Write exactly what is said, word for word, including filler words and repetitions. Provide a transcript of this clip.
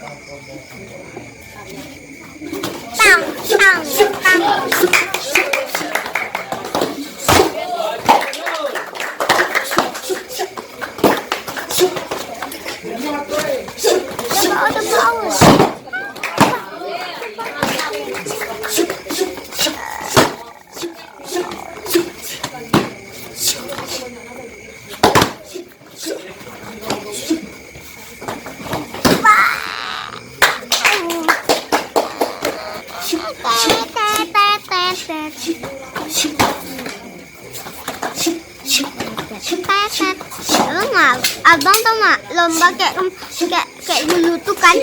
Tang, tang, tang. Ada bau, ada bau. Abang tau nggak, lomba kayak, kayak, kayak dulu tuh kan.